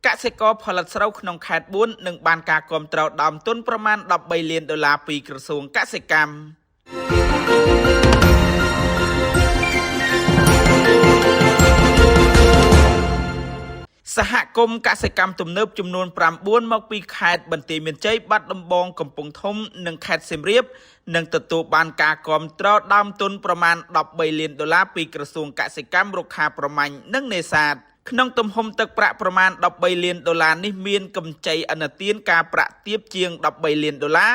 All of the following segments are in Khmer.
កសិករផលិតស្រូវក្នុងខេត្ត4នឹងបានការគាំទ្រដើមទុនប្រមាណ13លានដុល្លារពីក្រសួងកសិកម្ម សហគមន៍កសិកម្មទំនើបចំនួន9មកពីខេត្តបន្ទាយមានជ័យបាត់ដំបងកំពង់ធំនិងខេត្តសៀមរាបនឹងទទួលបានការគាំទ្រដើមទុនប្រមាណ13លានដុល្លារពីក្រសួងកសិកម្មរុក្ខាប្រមាញ់និងនេសាទក្នុងទំហំទឹកប្រាក់ប្រមាណ13លានដុល្លារនេះមានកម្ចីឥណទានការប្រាក់ទាបជាង13លានដុល្លារ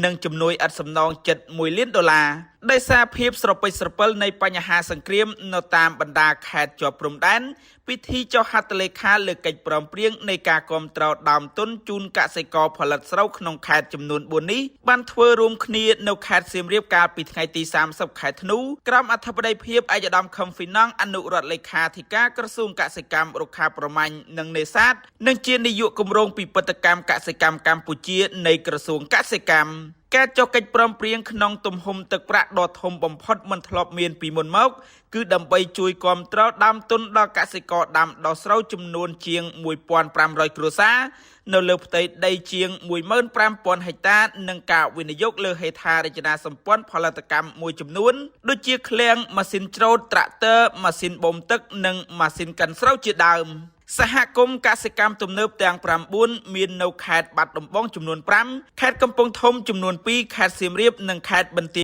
និងជំនួយឥតសំណងជិត1លានដុល្លារដោយសារភាពស្រពេចស្រពិលនៃបញ្ហាសង្គ្រាមនៅតាមបណ្ដាខេត្តជាប់ព្រំដែនពិធីចុះហត្ថលេខាលើកិច្ចព្រមព្រៀងនៃការគាំទ្រដើមទុនជូនកសិករផលិតស្រូវក្នុងខេត្តចំនួន4នេះបានធ្វើរួមគ្នានៅខេត្តសៀមរាបកាលពីថ្ងៃទី30ខែធ្នូក្រោមអធិបតីភាពឯកឧត្តមខឹមហ្វីណង់អនុរដ្ឋលេខាធិការក្រសួងកសិកម្មរុក្ខាប្រមាញ់និងនេសាទនិងជានាយកគម្រោងពិពិធកម្មកសិកម្មកម្ពុជានៃក្រសួងកសិកម្មការចុះកិច្ចព្រមព្រៀងក្នុងទំហំទឹកប្រាក់ដ៏ធំបំផុតមិនធ្លាប់មានពីមុនមកគឺដើម្បីជួយគាំទ្រដើមទុនដល់កសិករដាំដុះស្រូវចំនួនជាង1500គ្រួសារនៅលើផ្ទៃដីជាង15000ហិកតានិងការវិនិយោគលើហេដ្ឋារចនាសម្ព័ន្ធផលិតកម្មមួយចំនួនដូចជាឃ្លាំងម៉ាស៊ីនច្រូតត្រាក់ទ័រម៉ាស៊ីនបូមទឹកនិងម៉ាស៊ីនកិនស្រូវជាដើមសហគមន៍កសិកម្មទំនើបទាំង9មាននៅខេត្តបាត់ដំបងចំនួន5ខេត្តកំពង់ធំចំនួន2ខេត្តសៀមរាបនិងខេត្តបន្ទាយ